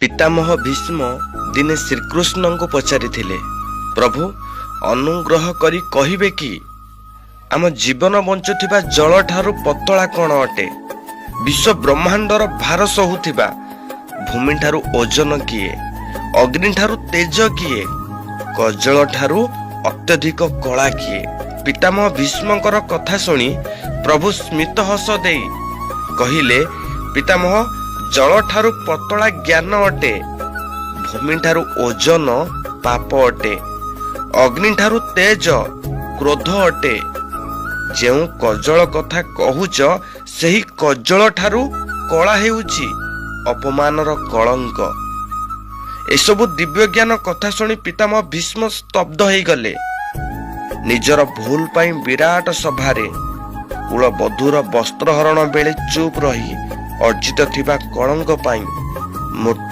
ପିତାମହ ଭୀଷ୍ମ ଦିନେ ଶ୍ରୀକୃଷ୍ଣଙ୍କୁ ପଚାରିଥିଲେ, ପ୍ରଭୁ, ଅନୁଗ୍ରହ କରି କହିବେ କି, ଆମ ଜୀବନ ବଞ୍ଚୁଥିବା ଜଳଠାରୁ ପତଳା କ'ଣ ଅଟେ? ବିଶ୍ୱ ବ୍ରହ୍ମାଣ୍ଡର ଭାର ସହୁଥିବା ଭୂମିଠାରୁ ଓଜନ କିଏ? ଅଗ୍ନିଠାରୁ ତେଜ କିଏ? କଜଳ ଠାରୁ ଅତ୍ୟଧିକ କଳା କିଏ? ପିତାମହ ଭୀଷ୍ମଙ୍କର କଥା ଶୁଣି ପ୍ରଭୁ ସ୍ମିତ ହସ ଦେଇ କହିଲେ, ପିତାମହ, ଜଳଠାରୁ ପତଳା ଜ୍ଞାନ ଅଟେ, ଭୂମିଠାରୁ ଓଜନ ପାପ ଅଟେ, ଅଗ୍ନିଠାରୁ ତେଜ କ୍ରୋଧ ଅଟେ। ଯେଉଁ କଜଳ କଥା କହୁଛ, ସେହି କଜଳ ଠାରୁ କଳା ହେଉଛି ଅପମାନର କଳଙ୍କ। ଏସବୁ ଦିବ୍ୟଜ୍ଞାନ କଥା ଶୁଣି ପିତାମହ ଭୀଷ୍ମ ସ୍ତବ୍ଧ ହେଇଗଲେ। ନିଜର ଭୁଲ ପାଇଁ ବିରାଟ ସଭାରେ କୁଳବଧୂର ବସ୍ତ୍ରହରଣ ବେଳେ ଚୁପ୍ ରହି ଅର୍ଜିତ ଥିବା କଳଙ୍କ ପାଇଁ ମୃତ୍ୟୁ